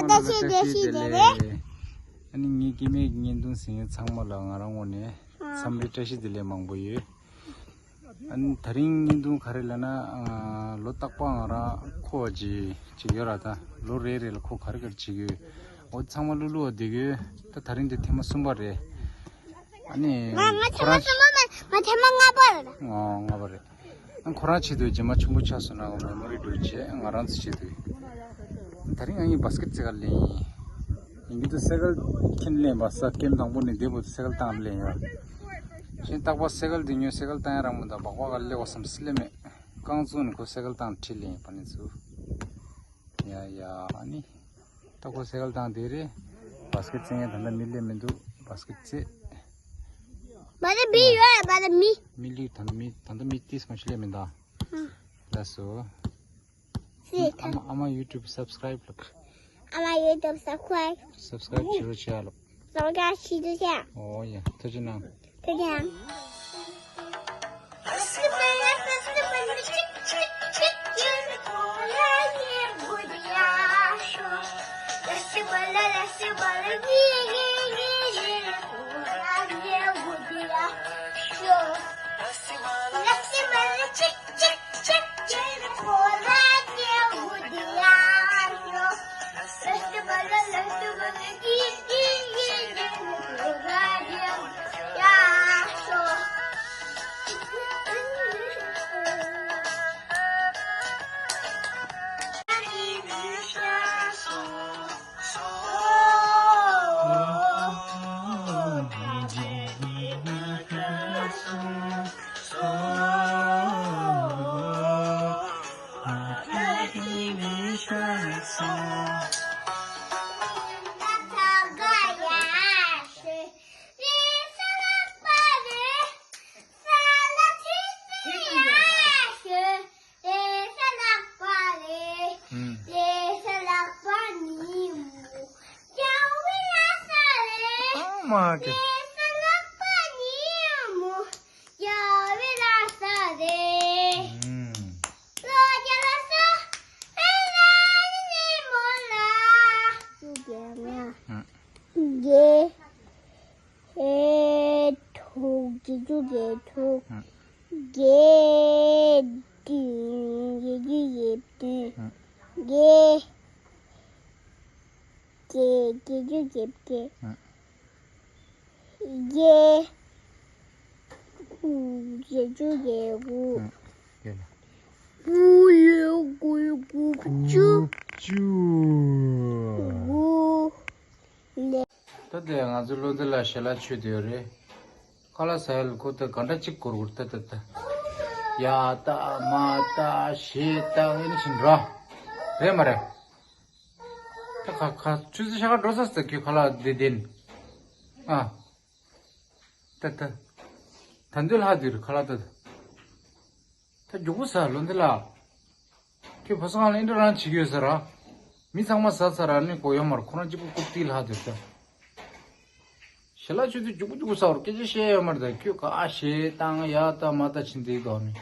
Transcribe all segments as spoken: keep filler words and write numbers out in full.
བཀྲ་ཤིས་བདེ་ལེགས། ཨ་ནི་ངའི་སྐྱེ་དམན་གྱི་བརྙན་ཐུང་གཟིགས་མཁན་ཚང་མ་ལ་ང་རང་ངོས་ནས་འཚམས་འདྲི་བཀྲ་ཤིས་བདེ་ལེགས་མང་པོ་ཡོད། ཨ་ནི་དེ་རིང་བརྙན་ཐུང་ག་རེ་ལབ་ན། ཨ། ལོ་རྟག་པར་ང་རང་འཁོར་བ་ཅིག་ཅིག་ཡོད་ར། ད་ལོ་རེ་རེ་ལ་འཁོར་ག་རེ་ག་རེ་བྱེད་ཀྱི་ཡོད། འོ་ཚང་མ་ལྷུག་ལྷུག་བསྡད་ཀྱི་ཡོད། ད་དེ་རིང་འདི་ཐེངས་མ་གསུམ་པ་རེད། ཨ་ནི་ང་ང་ཁོ་རང་ཐེངས་མ་གསུམ་པ་མ་ང་ཐེངས་མ་ལྔ་པ་རེད། ཨོ། ལྔ་པ་རེད། ཨ། ཁོ་རང་ཆེད་དུ་རྗེས་མ་ཆུང་པོ་ཆགས་སོང་ན་མེ་མོ་རི་འགྲོ་བྱས་ང་རང་ཚོ་ཆེད་དུ། ད་རིང་ང་གཉིས་བཱ་སི་ཀེཊ་རྩེད་གར་སླེབས་ཡིན། ཡིན་གྱི་འདུག་སའི་ཀལ་ཁྱེར་སླེབས་པ་ས་ཀེམ་དང་པོ་ནས་བདེ་པོ་སའི་ཀལ་བཏང་སླེབས་ཡོད། ཤིང་རྟག་པར་སའི་ཀལ་འདི་ཉོས་སའི་ཀལ་བཏང་ཡ་རང་མོ་དང་སྦག་སྦག་ག་སླེབས་པ་བསམ་སླེབས་མེད། རྐང་བཙུགས་ནས་ཁོ་སའི་ཀལ་བཏང་ཁྲིད་སླེབས་ཡིན་པ་ནས་ཚུར། ཡ་ཡ། ཨ་ནི། ད་ཁོ་སའི་ཀལ་བཏང་དེ་རེད། བཱ་སི་ཀེཊ་རྩེད་མཁན་ད་ལྟ་མི་སླེབས་མི་འདུག་བཱ་སི་ཀེཊ་རྩེད། བ་ད་མི་ཡོད་བ་ད་མི། མི་ལུས་ད་ལྟ་མི་ད་ལྟ་མི་ཏིས་མ་ཤི་ལེ་མི་འདའ། ལགས་སོ། ཨ་མ་ཨ་མ་ཡུ་ཊུབ་སབ་སི་ཀ་རའིབ་ལབ། ཨ་མ་ཡུ་ཊུབ་སབ་སི་ཀ་རའིབ། སབ་སི་ཀ་རའིབ་བྱེད་རོགས་བྱེད་ཨ་ལབ། སབ་སི་ཀ་རའིབ་བྱེད་རོགས་བྱེད། ཨོ་ཡ། ཐུགས་རྗེ་གནང་། ཐུགས་རྗེ་གནང་། ཨང་མ་ཀེ། ཨང་། ཨང་། བརྒྱད། ཨེ། དྲུག་བརྒྱད་ཅུ་གྱ་དྲུག་ཨང་། བརྒྱད། བརྒྱད་ཅུ་གྱ་བདུན་ཨང་། བརྒྱད། བརྒྱད། བརྒྱད་ཅུ་གྱ་བརྒྱད་ཨང་། བརྒྱད། བརྒྱད་ཅུ་གྱ་དགུ་ཨང་། དགུ་ལོ་དགུ་དགུ་བཅུ། དགུ་བཅུ། དགུ། ད་ལྟ་ང་ཚོ་བློ་འདི་ལ་ཞལ་ལག་མཆོད་དེ་ཡོད་རེད། ཁ་ལག་ཟ་ཡ་ལ་ཁོ་ད་ག་འདྲ་གཅིག་སྐོར་སྐོར་ད་ད་ད། ཡ་ད་མ་ད་ཞེ་ད་ཨེ་ནི་བཞིན་ར། རེད་མ་རེད། ད་ཁ་ཁ་ཆུ་ཚོད་ཤ་ཁ་འགྲོ་ས་ས་ཁྱོད་ཁ་ལག་འདི་བདེན། ཨ། ད་ད། ད་འདོད་ལྷག་དུས་རེད་ཁ་ལག་ད་ད། ད་མགྱོགས་པོ་ཟ་ལོ་འདི་ལ། ཁྱོད་ཕོ་སང་ལ་འདྲ་རང་བྱེད་ཀྱི་ཡོད་ས་ར། མི་ཚང་མ་ཟ་ཚར་ར་ནི་གོ་ཡོད་མར་ཁོ་རང་གཅིག་པུ་རྐུབ་སྟེགས་ལྷག་དེ་ལྟ། ཞལ་ལག་མཆོད་དུས་མགྱོགས་པོ་མགྱོགས་པོ་ཟ་བར་སྐད་ཆ་བཤད་ཡོད་མར་ད་ཁྱོད་ག་ཨ་ཞེ་བཏང་ཡ་ད་མ་ད་ཕྱིན་དེ་གོ་ནི།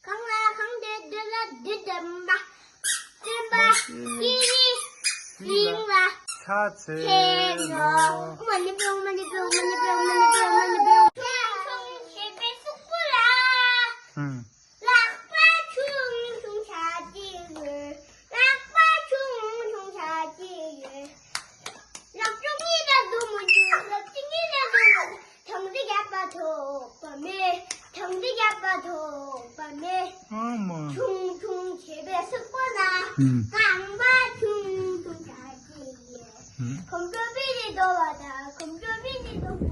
གང་ལ་གང་འདོད་འདོད་ལ་འདོད་འདོད་མ། སྟོན་པ་ཡིན་ཡིན་ལ་ཚ་ཚེ་ནོ། མ་ནི་པོ་མ་ནི་པོ་མ་ནི་པོ་མ་ནི་པོ་མ་ནི་པོ། ཆུང་ཆུང་བྱེད་པའི་གཟུགས་པོ་ལ། ལག་པ་ཆུང་ཆུང་བྱ་གི་ཡོད། ལག་པ་ཆུང་ཆུང་བྱ་གི་ཡོད། ལག་ཆུང་གཉིས་ལ་ལུ་མོ་ཆུང་། ལག་ཆུང་གཉིས་ལ་ལུ་མོ་ཆུང་། ཐང་དེ་རྒྱབ་པ་ཐོག་པ་མེད། ཐང་དེ་རྒྱབ་པ་ཐོག་པ་མེད། ཨ་མ། ཆུང་ཆུང་བྱེད་པའི་སུག་པོ་ལ། ཨུམ། རྐང་པ་ཆུང་ཆུང་བྱ་གི་ཡོད། ཨུམ། ཁོམ་ཁོམ་པི་ནི་དོ་བ་དང་ཁོམ་ཁོམ་པི་ནི་དོ་བ།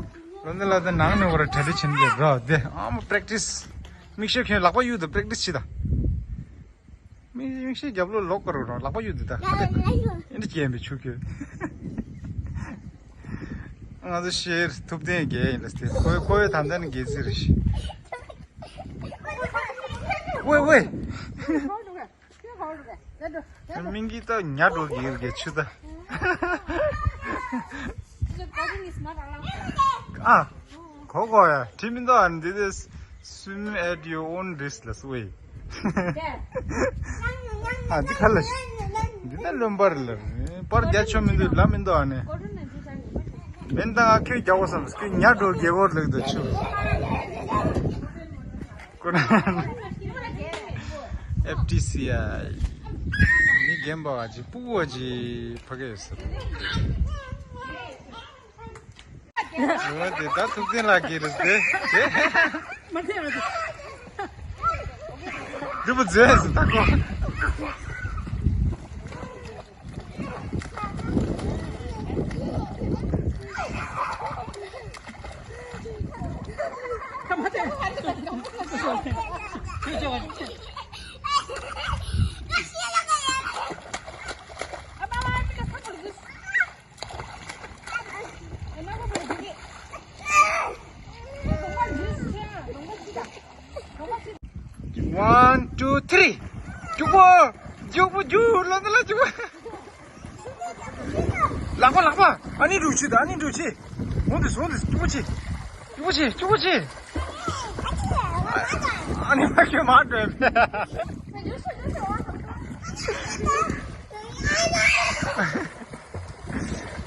ལོ་འདི་ལ་དེ་ནང་ནས་བར་གྲ་སྒྲིག་བྱེད་འདི་རོ་དེ་ཨ་མ་པྲེག་ཊིས། མིག་ཤེལ་ཁྱོད་ལག་པ་གཡུག་དང་པྲེག་ཊིས་བྱེད་དང་། མིག་མིག་ཤེལ་རྒྱབ་ལོག་ལོག་དགོས་རེད་རོ་ལག་པ་གཡུག་འདི་ད། ཨེ་འདྲ་སྐྱེན་པའི་ཆུ་ཁྱོད། ང་ཚོ་ཤེར་ཐུབ་བསྟན་རྒྱལ་ཡིན་ལ་སྟེ་ཁོའི་ཁོའི་ད་ལྟ་ནི་རྒྱལ་རྩིས་རེད་ཤི། ཝེ་ཝེ། མིང་གི་ད་ཉ་འགྲོ་གི་ཡོད་གི་ཆུ་ད། ཨ། གོ་གོ་ཡ་དྲི་མི་འདུག་ཨ་འདི་དེ། Swim at your own risk ལ་སུ་ཨེ། ཨ་འདི་ཁ་ལ་ཤི། འདི་ན་རློན་པར་ལ་པར་རྒྱ་ཆོ་མི་འདུག་ལ་མི་འདུག་ཨ་ནི། མེན་ད་ང་ཁྱོད་རྒྱག་གོ་བསམ་ཁྱོད་ཉ་འགྲོ་རྒྱལ་བོར་ལེགས་འདུག་ཆུ། ཁོ་ན་ཨེཕ་ཊི་སི་ཨའི་མི་རྒན་པ་བ་ཅིག་སྤུ་གུ་བ་ཅིག་ཕ་གི་ཡོད་ས། འོ་དེ་ད་ཐུག་ཚན་ལ་གི་རེད་དེ། མ་ཐེ་མ་ཐེ། འདི་མོ་མཛོད་ཟེར་ད་ཁོ། One, two, three. རྒྱུག་པོ། རྒྱུག་པོ་རྒྱུག་ལོ་ན་ལ་རྒྱུག་པོ། ལག་པ་ལག་པ། ཨ་ནི་འགྲུལ་ཆེ་ད་ཨ་ནི་འགྲུལ་ཆེ། འོང་དུས་འོང་དུས་རྒྱུག་པོ་ཆེ། རྒྱུག་པོ་ཆེ་རྒྱུག་པོ་ཆེ། ཨ་ནི་མ་ཁྱོད་མ་འགྲོ།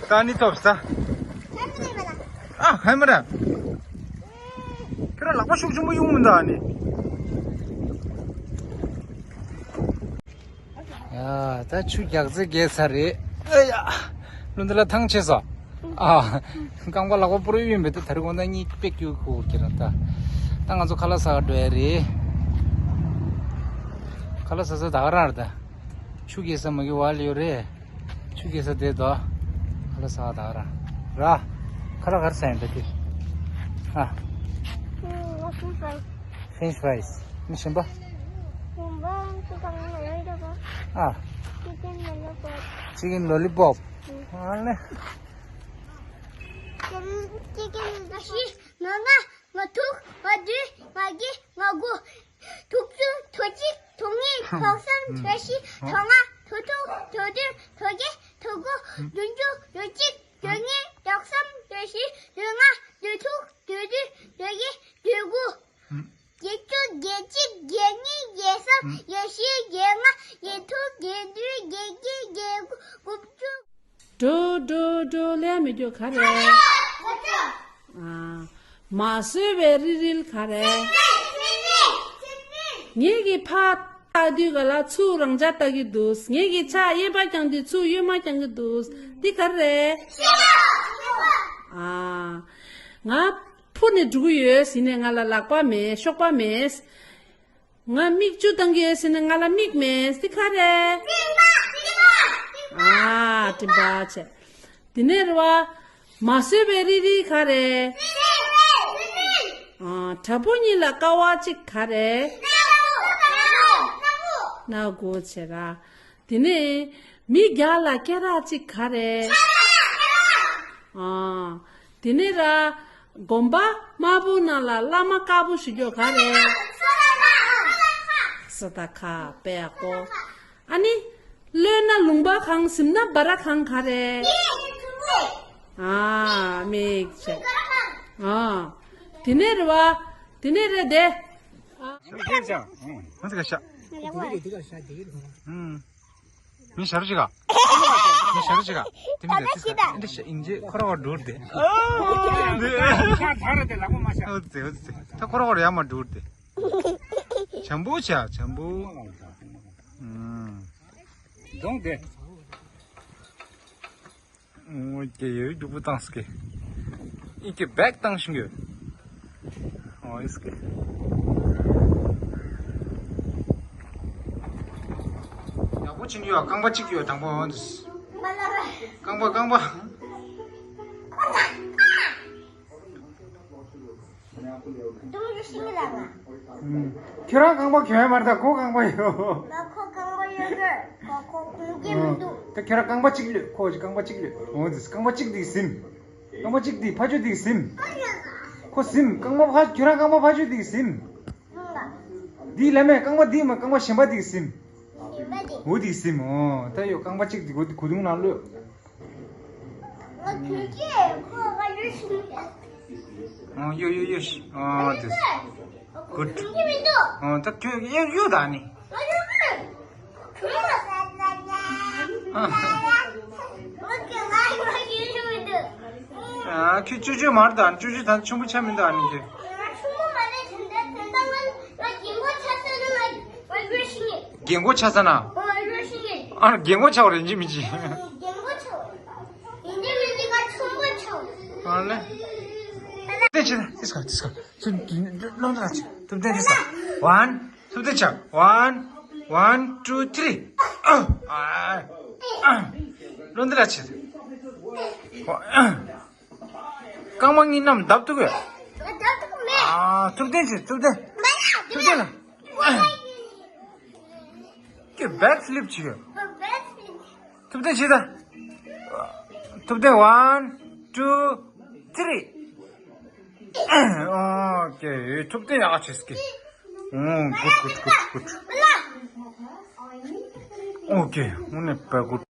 ད་ནི་ཐོབ་ས། ཨ་ཧེ་མ་ར། ཁྱོད་ར་ལག་པ་ཤུགས་ཆེན་པོ་གཡུག་མི་འདུག་ཨ་ནི། ཡ་ད་ཆུ་རྒྱག་རྩེ་རྒྱས་ཚར་རེད། ཨེ་ཡ། ལུང་འདི་ལ་ཐང་ཆད་སོ། ཨ། རྐང་པ་ལག་པ་པུ་རུ་གཡུག་ཡིན་པས་ད་དེ་རིང་དགོང་དག་གཉིད་པེག་གཡུག་གོ་གི་ར་ད། ད་ང་ཚོ་ཁ་ལག་ཟ་ག་འགྲོ་ཡ་རེད། ཁ་ལག་ཟ་ས་ད་ག་རང་རེད་ད། ཆུ་རྒྱས་ས་མ་གི་བ་ལ་ཡོད་རེད། ཆུ་རྒྱས་ས་དེ་དོ། ཁ་ལག་ཟ་ག་ད་ག་རང་ར། ཁ་ལག་ག་རེ་ཟ་ཡིན་ད་དེ། ཨ། ང་French fries. French fries. མི་ཤེས་པ། ཨ། Chicken lollipop. Chicken lollipop. ཨ་ལེ། Chicken lollipop. ང་ལྔ། ང་དྲུག་ང་བདུན། ང་བརྒྱད། ང་དགུ། དྲུག་ཅུ། དྲུག་ཅུ་གཅིག་དྲུག་གཉིས། དྲུག་གསུམ། དྲུག་བཞི། དྲུག་ལྔ། དྲུག་དྲུག་དྲུག་བདུན། དྲུག་བརྒྱད། དྲུག་དགུ། བདུན་ཅུ། བདུན་གཅིག་དྲུག་གཉིས། དྲུག་གསུམ། དྲུག་བཞི། དྲུག་ལྔ། དྲུག་དྲུག་དྲུག་བདུན། དྲུག་བརྒྱད། དྲུག་དགུ། བརྒྱད་ཅུ། བརྒྱད་གཅིག་བརྒྱད་གཉིས། བརྒྱད་གསུམ། བརྒྱད་བཞི། བརྒྱད་ལྔ། བརྒྱད་དྲུག་བརྒྱད་བདུན། བརྒྱད་བརྒྱད། བརྒྱད་དགུ། དགུ་བཅུ། འགྲོ་འགྲོ་འགྲོ་ལས་མི་འགྱོ་ག་རེད། ཨ། མ་བཟོས་པའི་རིལ་རིལ་ག་རེད། ངེད་ཀྱི་ཕ་ལྟ་དུས་ག་ལ་ཚུར་རང་ཅག་ལྟ་གི་འདུག་ངེད་ཀྱི་ཕྱག་གཡས་པ་བརྐྱང་དུས་ཚུར་གཡོན་མ་བརྐྱང་གི་འདུག་འདི་ག་རེད། ཨ། ང་འཕུར་ནས་འགྲོ་གི་ཡོད་ཟེར་ནས་ང་ལ་ལག་པ་མེད་གཤོག་པ་མེད། ང་མིག་ཆུ་བཏང་གི་ཡོད་ཟེར་ན་ང་ལ་མིག་མེད་འདི་ག་རེད། སྤྲིན་པ། སྤྲིན་པ། ཨ་སྤྲིན་པ་བྱས། དེ་ནས་རེད་བ། མ་བཟོས་པའི་རིལ་རིལ་ག་རེད། ཨ་དྲ་འབུ་གཉིས་ལ་ཀ་བ་གཅིག་ག་རེད། སྣ་དགུ་བྱས་ར། དེ་ནས་མི་བརྒྱ་ལ་སྐེ་རགས་གཅིག་ག་རེད། ཨ། དེ་ནས་ར། དགོན་པ་དམར་པོ་ནང་ལ་བླ་མ་དཀར་པོ་ཞུ་རྒྱུ་ག་རེད། ས་ད་ཁ་པེ་ཡ་ཀོ། ཨ་ནི། གློད་ན་ལུང་པ་གང་ཟིམ་ན་སྦ་ར་གང་ག་རེད། ཨ་མིག་ཆེ། ཨ། དེ་ནས་རེད་བ། དེ་ནས་རེད་དེ། ཨ། མི་ཤེས་ཅང་། ཨ། ང་ཚོ་ག་ཤ། ཨ། མི་ཤར་ཅིག་ག་མི་ཤར་ཅིག་ག་དེ་མི་དེ་ཏིས་ག་འདི་ཤ་ཨིན་ཇེ་ཁོ་ར་བ་འགྲུར་དེ། ཤ་ཐར་དེ་ལག་པ་མ་ཤ། ཨོ་ཙེ་ཨོ་ཙེ། ད་ཁོ་ར་བ་ཡ་མ་འགྲུར་དེ། བྱམས་པོ་བྱ་བྱམས་པོ། ཨུམ། གདོང་དེ། ཨོ་ཀེ། ཡོད་རྒྱུག་པོ་བཏང་སྐེ། ཨི་ཀེ་བེག་བཏང་ཤིང་ཡོད། ཨོ་ཨིས་ཀེ། ཡག་པོ་ཕྱིན་ཡོད། རྐང་པ་གཅིག་ཡོད་དང་པོ་འོ་འདི། རྐང་པ་རྐང་པ། ཁྱོད་རང་རྐང་པ་གྱོན་ཡ་མ་རེད་ད་ཁོ་རྐང་པ་ཡོད། ང་ཁོ་རྐང་པ་ཡོད་གི་ཁོ་ཁོ་གོན་གྱི་མི་འདུག་ད་ཁྱོད་རང་རྐང་པ་གཅིག་ལོས་ཁོ་རྐང་པ་གཅིག་ལོས་འོང་ཟིག་རྐང་པ་གཅིག་དེ་ཟིམ། རྐང་པ་གཅིག་དེ་ཕ་ཆོས་དེ་ཟིམ། ཁོ་ཟིམ་རྐང་པ་ཕ་ཁྱོད་རང་རྐང་པ་ཕ་ཆོས་དེ་ཟིམ། དེ་ལ་མེད་རྐང་པ་དེ་མ་རྐང་པ་གཞན་པ་དེ་ཟིམ། འོ་དེ་ཟིམ་འོ་ད་ཡོད་རྐང་པ་གཅིག་དེ་གོ་དེ་གོ་དུང་ན་ལོས། ང་ཁྱོད་ཀྱིས་ཁོ་ང་ཡོད་ཤིང་། ཨོ་ཡོ་ཡོ་ཡོ་ཤི་ཨོ་དེ། Good. ཨོ་ད་ཁྱོད་གཡུག་གཡུག་ད་ནི། ཨ། ཨ་ཁྱོད་ཅོ་ཅོ་མར་ད་ཅོ་ཅོ་ད་ཆུང་པོ་ཆགས་མི་འདུག་ཨ་ནི་ཁྱོད། རྒན་གོག་ཆགས་ས་ན། ཨ་རྒན་གོག་ཆགས་པ་རེད་ཅི་མི་ཅི། ཨ་ལེ། དེ་ཆི་ད་དེ་སྐོར་དེ་སྐོར་ཚུར་བློ་འདྲ་ལ་ཆི་ཐུབ་བསྟན་དེ་སྐོར་one ཐུབ་བསྟན་ཆགས་one one two three ཨ་ཨ་བློ་འདྲ་ལ་ཆི། རྐང་པ་གཉིས་རྣམས་བརྡབ་ཐུབ་ཡོད། བརྡབ་ཐུབ་མེད། ཨ་ཐུབ་བསྟན་ཆི་ཐུབ་བསྟན། མ་ལ་ཐུབ་བསྟན་ལ། ཁྱོད་back flip བྱེད་ཡོད། ཐུབ་བསྟན་བྱེད་ད། ཐུབ་བསྟན་one two three ཨོ་ཀེ། ཐུབ་བསྟན་ཡག་བྱེད་ཀྱི། ཨོ་good good good good ཨོ་ཀེ། དངོས་གནས་very good